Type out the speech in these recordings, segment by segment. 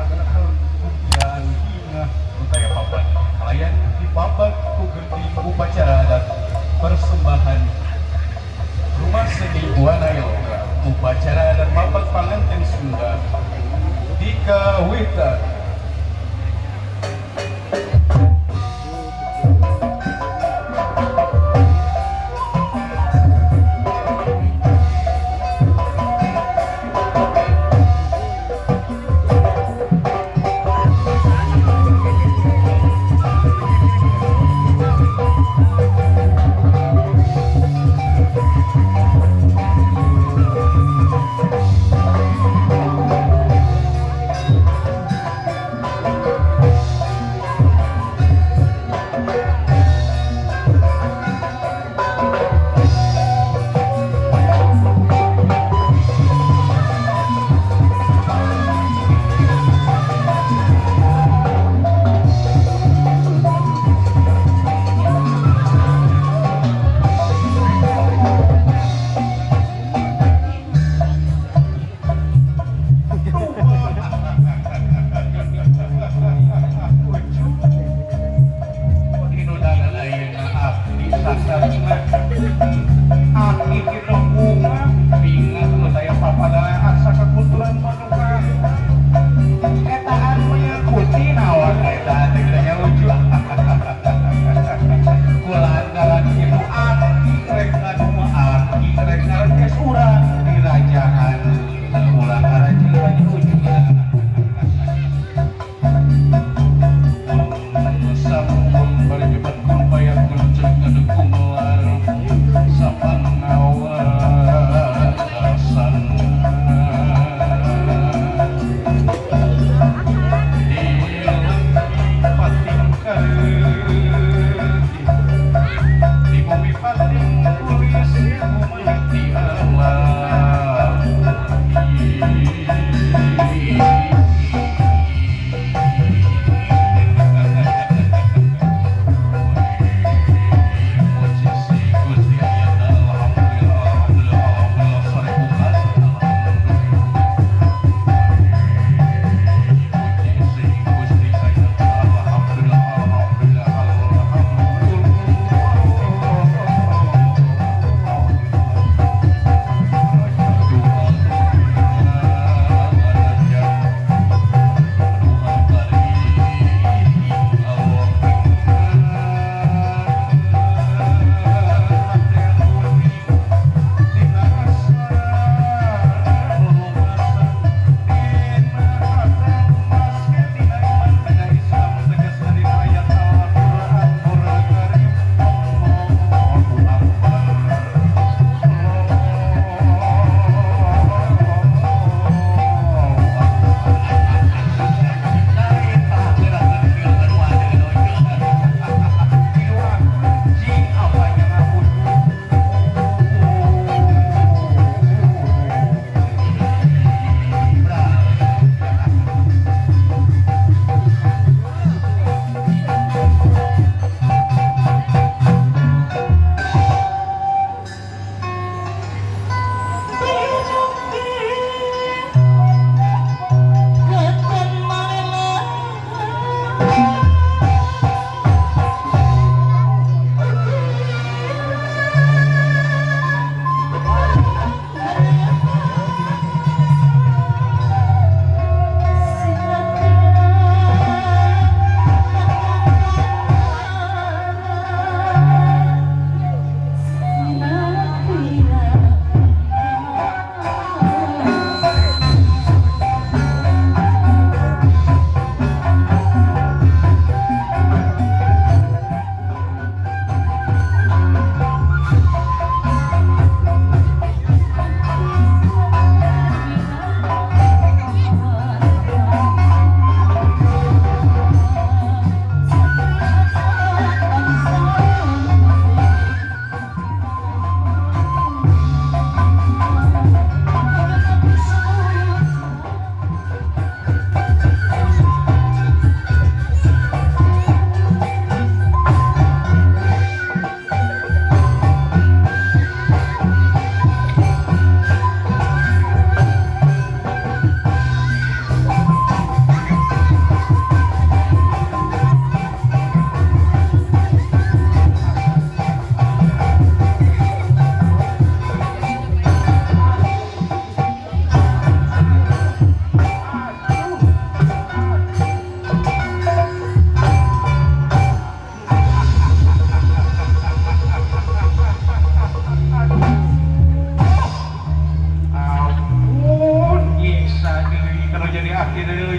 Pagelaran hingga utaya papan kalayan dipabag ku gending upacara adat persembahan Rumah Seni Buana Yoga, upacara adat mabag panganten Sunda dikawitan.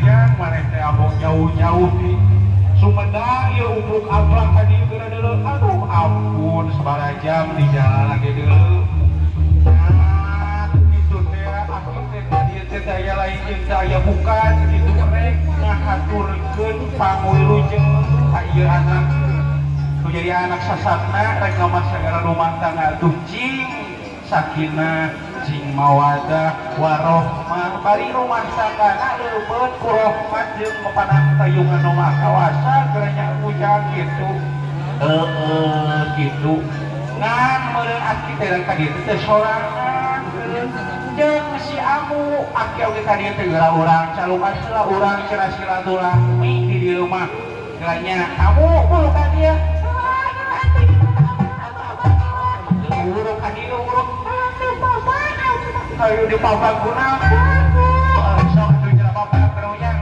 Jang, maneh teh abong jauh-jauh di Sumedang ieu ubruk ablak ka dieu geura deuleu. Aduh ampun sabaraha jam di jalan lagi deuleu. Nah, kitu teh aki teh ka dieu teh daya lain jeung daya bukan kitu rek ngahaturkeun pangwilujeng ka ieu anak. Nu jadi anak sasatna rek ngamasagara rumah tangga tuh cing sakinah cing mawadah warohmah bari rumah tangga leubeut ku rohmat jeung mepanang tayungan nu maha kawasa geura nya ujang kitu heueuh kitu ngan meureun aki teh ka dieu teh sorangan jeung si amu aki oge ka dieu teh geura urang calukan heula urang cenah silaturahmi di dieu mah geura nya amu bulu ka dieu uruk ka dieu uruk kayu di pabaguna sok atuh cenah bapak teruyang.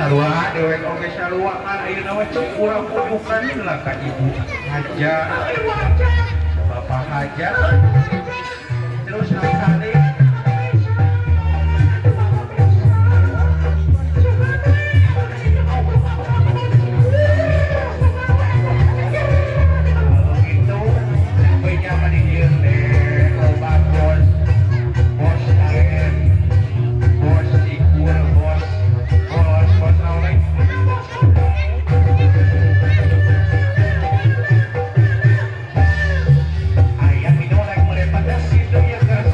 Sarua dewek oge sarua kan ayeuna mah cek urang pupukan lah ka ibu haja bapak haja terus kali. Kalau gitu punya mah di dieu teh loba bos bos kain bos ikur bos bos bos naon deui. Aya minum rek mere pedes kitu ieu keur.